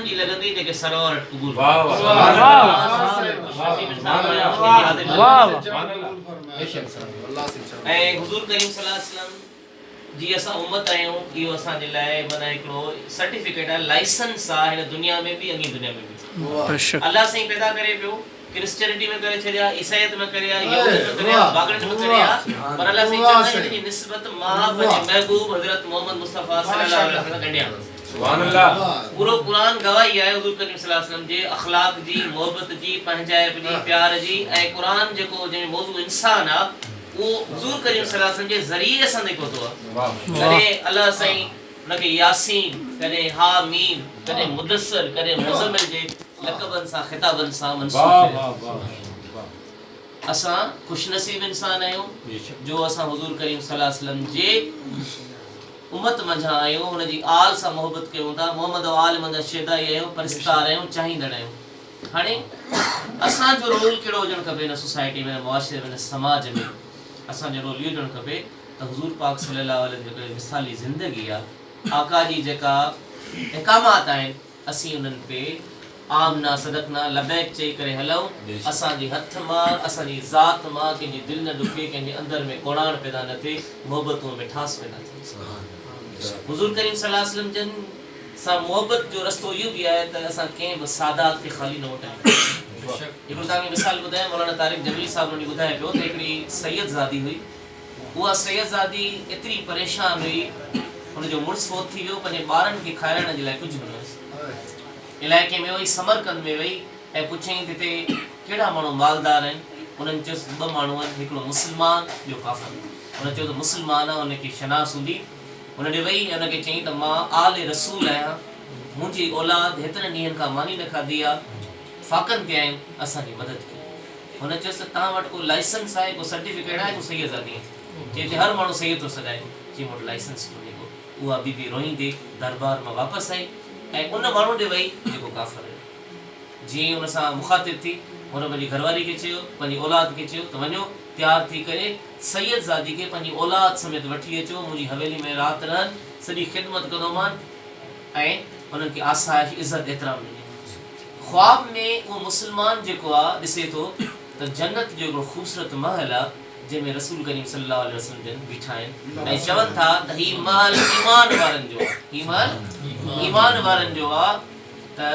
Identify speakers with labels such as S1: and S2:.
S1: جي لڳندي جيڪي سرور وٽ قبول ۽ حضور ڪريم صلي الله عليه وسلم جي اسان امت آهيون اهو اسان جي لاء معنيٰ هڪڙو سرٽيفڪيٽ آهي لائسنس آهي هن دنيا ۾ به اڳين دنيا ۾ به الله سائين پيدا ڪري پيو ڪرسچينٽي ۾ ڪري ڇڏيا، عيسائيت ۾ ڪري ها، يهودين ۾ ڪري ها، باگڙين ۾ ڪري ها، پر الله سائين چون ٿا هن جي نسبت مان پنهنجي محبوب حضرت محمد مصطفيٰ صلي الله عليه وسلم سان ڳنڍيان. پورو قرآن گواهي آهي حضور ڪريم صلي الله عليه وسلم جي اخلاق جي، محبت جي، پنهنجائپ جي، پيار جي ۽ قرآن جيڪو جنهن جو موضوع انسان آهي اهو حضور ڪريم صلي الله عليه وسلم جي ذريعي اسان تائين پهتو آهي. تڏهن الله سائين ان کي ياسين، ڪڏهن حا ميم، ڪڏهن مدثر، ڪڏهن مزمل جي لقبن سان خطابن سان منسوب ڪيو. اسان خوش نصيب انسان آهيون جو اسان حضور ڪريم صلي الله عليه وسلم جي امت منجهان آهيون، هن جي آل سان محبت ڪيون ٿا، محمد و آل منجهان شيدائي آهيون، پرستار آهيون، چاهيندڙ آهيون. هاڻي اسان جو رول ڪهڙو هجڻ کپي هن سوسائٽي ۾ هن معاشري ۾ هن سماج ۾ اسان جو رول اهو هجڻ کپي ته حضور پاڪ صلي الله عليه وسلم جيڪا مثالي زندگي آ، آقا جي جيڪا احڪامات آهن اسين انهن تي آمنا صدقنا لبيڪ چئي ڪري هلون، اسان جي هٿ مان اسان جي ذات مان ڪنهن جي دل نه ڏکي، ڪنهن جي اندر ۾ ڪوڙاڻ پيدا نه ٿئي، محبتون ۽ مٺاس پيدا ٿئي. حضور ڪريم صلي الله عليه وسلم جن سان محبت جو رستو اهو به آهي ته اسان ڪنهن به سادات کي خالي نه موٽايون. هڪڙو توهان کي مثال ٻڌايان، مولانا طارق جميل صاحب انهن ڏينهن ٻڌائي پيو ته هڪڙي سيد زادي هئي، اها سيدزادي ايتري پريشان هئي، هن جو مڙس فوت ٿي ويو، پنهنجي ٻارن کي کارائڻ جي لاء ڪجهه به نه هيس. علائقي ۾ وئي، سمرقند ۾ وئي ۽ پڇيائين ته هتي ڪهڙا ماڻهو مالدار آهن؟ انهن چيس ته ٻه ماڻهو آهن، هڪڙو مسلمان، ٻيو ڪافر. هن چيو ته مسلمان آهي، ان کي شناس هوندي. هن ڏي وئي ۽ ان کي چيائين ته مان آل رسول آهيان، منهنجي اولاد هيترن ڏينهن کان ماني نه کاڌي آهي، فاقن تي آهيون، اسان جي مدد ڪيو. هن چيس ته توهان وٽ ڪو لائسنس آهي، ڪو سرٽيفڪيٽ آهي، تون سيد زادي آهين. چي هتي هر ماڻهو سيد ٿو سڏائي. چي مون وٽ لائسنس ڪونهي ڪو. اها بي بي روئيندي دربار مان واپس آئي ۽ ان ماڻهو ڏي وئي جيڪو ڪافر هيو. جيئن ئي ان سان مخاطب ٿي، هن پنهنجي گهرواري کي چيو، پنهنجي اولاد کي چيو ته وڃو تيار ٿي ڪري سيد زادي کي پنهنجي اولاد سميت وٺي اچو، منهنجي حويلي ۾ رات رهن، سڄي خدمت ڪندومان ۽ انهن کي آسائش، عزت، احترام ڏني. خواب ۾ اهو مسلمان جيڪو آ ڏسي ٿو ته جنت جو هڪڙو خوبصورت محل آ جنهن ۾ رسول ڪريم صلي الله عليه وسلم جن بيٺا آهن ۽ چون ٿا ته هي محل ايمان وارن جو آ هي محل ايمان وارن جو آ ته.